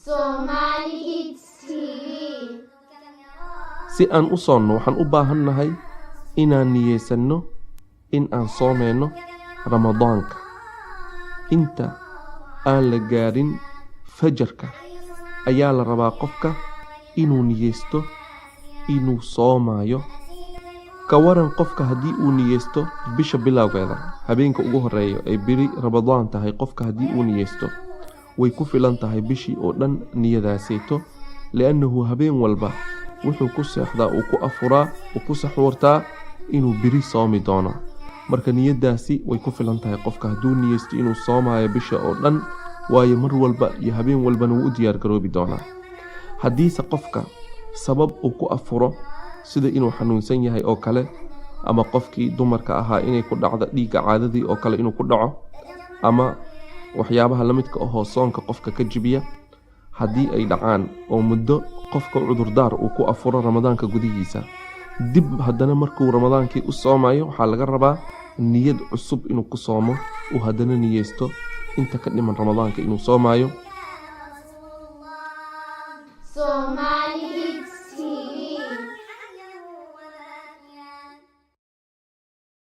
Somali Kids TV. Si aan u soonno, waxaan u baahannahay inaan niyeysanno in aan soomeyno Ramadaanka. Inta aan la gaarin fajarka ayaa la rabaa qofka inuu niyeysto inuu soomaayo. Ka waran qofka haddii uu niyeysto bisha bilowgeeda, habeenka ugu horeeya ay beri Ramadaan tahay? Qofka haddii uu niyeysto, way ku filan tahay bishii oo dhan niyadaaseyto, liannahu habeen walba wuxuu ku seexdaa, uu ku afuraa, uu ku saxuurtaa inuu beri soomi doono. Marka niyadaasi way ku filan tahay qofka hadduu niyeysto inuu soomaayo bisha oo dhan, waayo mar walba iyo habeen walbana wuu u diyaargaroobi doonaa. Haddiise qofka sabab uu ku afuro, sida inuu xanuunsan yahay oo kale, ama qofkii dumarka ahaa inay ku dhacdo dhiigga caadadii oo kale inuu ku dhaco, ama waxyaabaha la midka ahoo soonka qofka ka jibiya haddii ay dhacaan, oo muddo qofka cudurdaar uu ku afuro Ramadaanka gudihiisa, dib haddana markuu Ramadaankii u soomayo, waxaa laga rabaa niyad cusub inuu ku soomo, uu haddana niyeysto inta ka dhiman Ramadaanka inuu soomaayo. Somali.